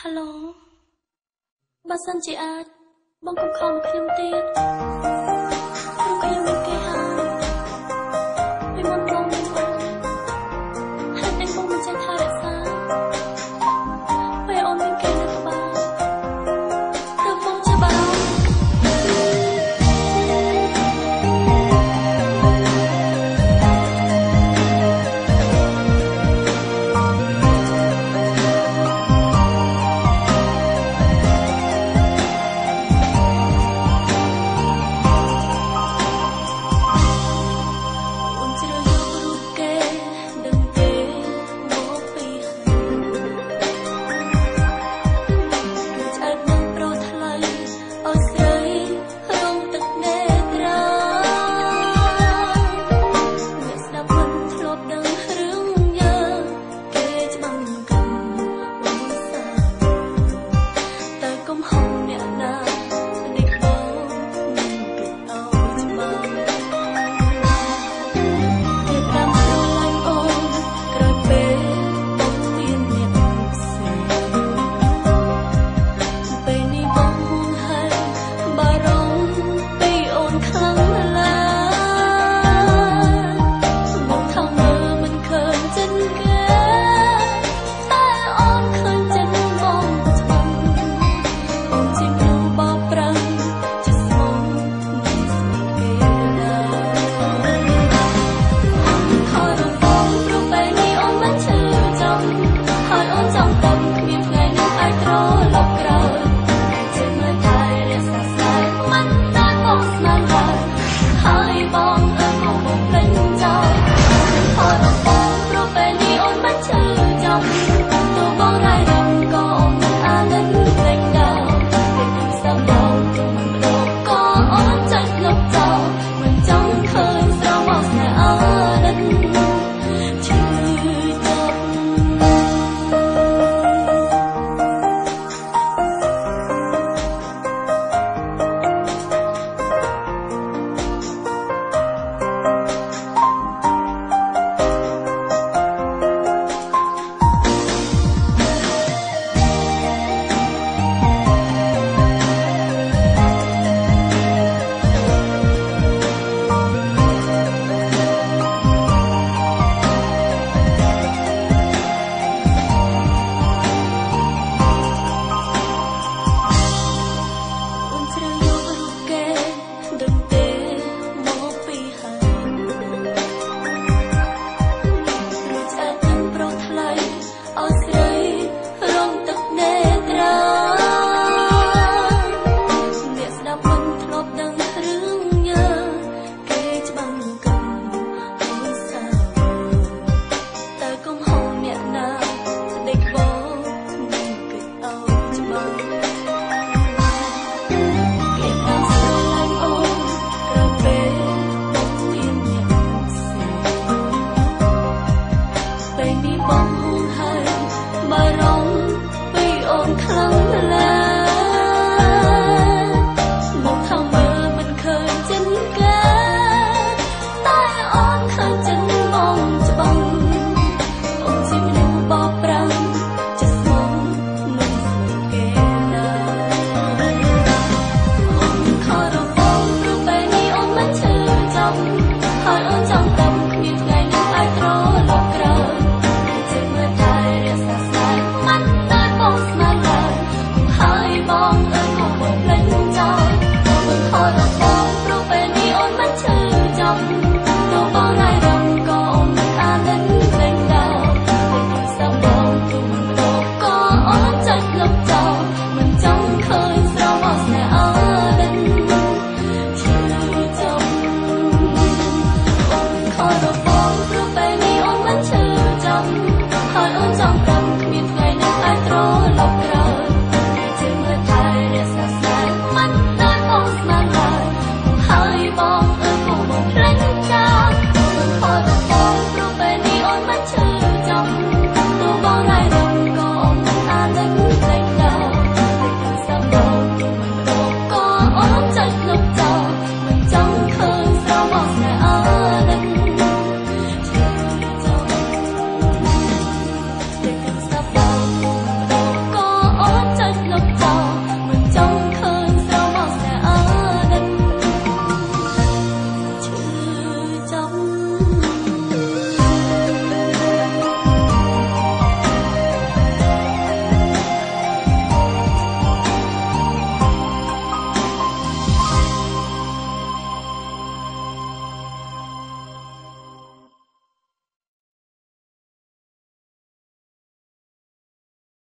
Hello បើសិនជាអាចបងកុំខំខ្ញុំទៀតព្រោះខ្ញុំមានគេហើយពីមុនបងមានអូនហេតុអីបងមិនចេះថែរក្សាពេលអូនមានគេនៅក្បែរទើបបងជាបារម្ភអូនជ្រើសយករូបគេដឹងទេមកពីហើយដូចឆ្អែតនឹងប្រុសថ្លៃឲ្យស្រីរងទឹកនេត្រាអ្នកស្ដាប់មិនធ្លាប់ដឹងរឿងយើងគេច្បាំងកាន់អូនសាតែកុំហងអ្នកណានេះបងនឹងគិតឲ្យច្បាស់គេតាមស្រឡាញ់អូនក្រោយពេលបងមានអ្នកផ្សេងពេលនេះបងហួងហែងបារម្ភពីអូនខ្លាំងណាស់មកថាមើលមិនឃើញចិត្តគេតែអូនឃើញចិត្តបងច្បាស់អូនជាមនុស្សបោកប្រាំងជាស្មងមិនស្នេហ៍គេឡើយ ខរបងព្រោះពេលនេះអូនមិនឈឺចំហើយអូនចង់ប្រាប់គ្មានថ្ងៃនឹងអាចត្រឡប់ក្រោយជាមើលថែរក្សាស្នេហ៍មិនដែលបងស្មានឡើយហើយបងអើកុំបំភ្លេចចោលខរបងព្រោះពេលនេះអូនមិនឈឺចំទោះបងរ៉ៃរំក៏អូនមិនអាណិតភ្លេចដល់ពេលទូរស័ព្ទបងទោះមិនលោកក៏អូនចាច់លុបចោលមិនចង់ឃើញស្រមោលស្នេហ៍អាណិតឈឺចាប់ អូនជ្រើសយករូបគេដឹងទេមកពីហើយរួចឆ្អែតនឹងប្រុសថ្លៃឲ្យស្រីរងទឹកនេត្រាអ្នកស្ដាប់មិនធ្លាប់ដឹងរឿងយើងគេច្បាំងកាន់អូនសាតែកុំហងអ្នកណាដេកបងនឹងគិតឲ្យច្បាស់